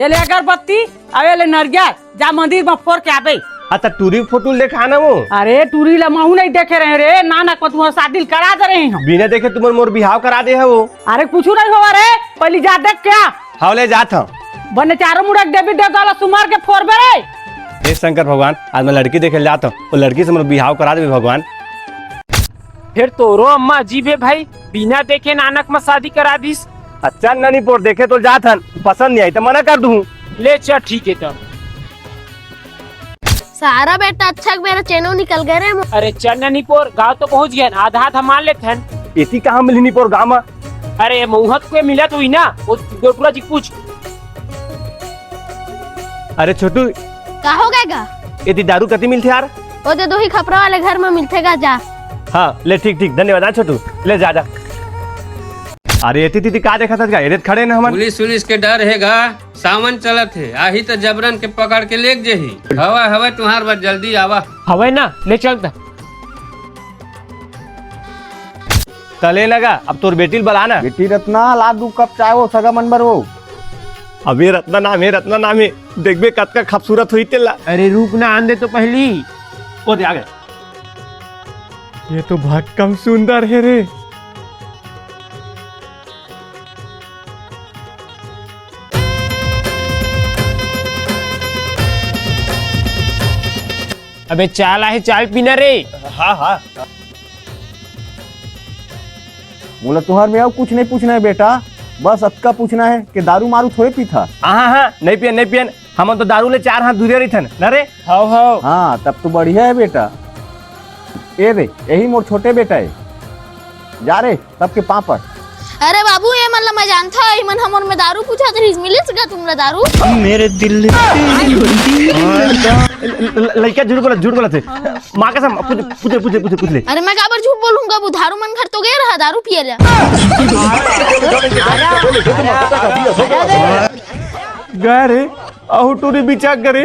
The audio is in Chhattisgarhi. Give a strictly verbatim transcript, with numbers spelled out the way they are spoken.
ये ले अगरबत्ती, अउ ये ले नरियर, जा मंदिर म फोर के आबे। अच्छा, टूरी के फोटो ल देखा ना वो। अरे, टूरी ला महू नहीं देखे रहे रे, नानक म तुंहर शादी ल करा दे रहे हम। बिना देखे तुमन मोर बिहाव करा दे हे वो। अरे, कुछू नहीं होवा रे, पहिली जा देख के आ। हव, ले जात हव। बने चारों मुड़ा के देवी देवता ला सुमार के फोरबे रे। हे शंकर भगवान, आज मैं लड़की देखे ल जात हव, वो लड़की से मोर बिहाव करा देबे भगवान। फेर तोरो अम्मा अजीब हे भाई, बिना देखे नानक म शादी करा दिस। अच्छा ननी पोर, देखे तो जात हन, पसंद नहीं आई त मना कर दूं। ले चल, ठीक हे त। सारा बेटा, अच्छा के बेरा चेनो निकल गए रे। अरे चल ननी पोर, गाँव तो पहुँच गए, आधा आधा मान लेथन। एती कहाँ मिलही नी पोर गाँव म? अरे मउहत को मिला तो ही ना, वो गोटुरा जी पूछ। अरे छोटू, का हो गए गा? एती दारू कति मिलथे यार? ओ दे दो ही खपरा वाले घर में मिलथे गा, जा। हाँ, ले ठीक ठीक, धन्यवाद। हाँ छोटू, ले जा जा। अरे एती दीदी का देखत हस गा? एदे खड़े न हमन। पुलिस उलिस के डर हे गा, सावन चलत हे, आही त जबरन के पकड़ के लेग जही। हवा हवा तुहार बस जल्दी आवा। हवय ना, ले चल त। तले लगा, अब तोर बेटी ल बला ना। बेटी रत्ना, ला दू कप चाय वो सगा मन बर वो। अबे रत्ना नाम हे, रत्ना नाम हे, देखबे कतका खूबसूरत होही तेला। अरे रुक ना, आन दे तो पहली। ओ दे आ गए। ये तो भक्कम सुंदर हे रे। अबे चाल आहे, चाल पीना रे। हाँ हाँ। मोला तुहर में अउ कुछ नहीं पूछना है बेटा, बस अतका पूछना है कि दारू मारू थोड़े पीथा। हाँ हाँ हाँ, नहीं पियन, नहीं पियन, हमन तो दारू ले चार हाथ दूरिया रहिथन न रे। हव हव। हाँ, तब तो बढ़िया है बेटा। ए रे, यही मोर छोटे बेटा है, जा रे। सबके पाँव पर। अरे बाबू, ये मन ला मैं जानथव, ये मन हमर में दारू पूछत रहिस, मिलिस गा तुम ला दारू? मेरे दिल ल-, ल-, लइका झूठ बोलत, झूठ बोलत हे। माँ कसम, पूछ, पूछ ले, पूछ ले, पूछ ले, पूछ ले। अरे मैं काबर झूठ बोलूं गा, बुधारू मन घर तो गे रहा दारू पिए ला। गा रे, अहू टूरी बिचाक करे।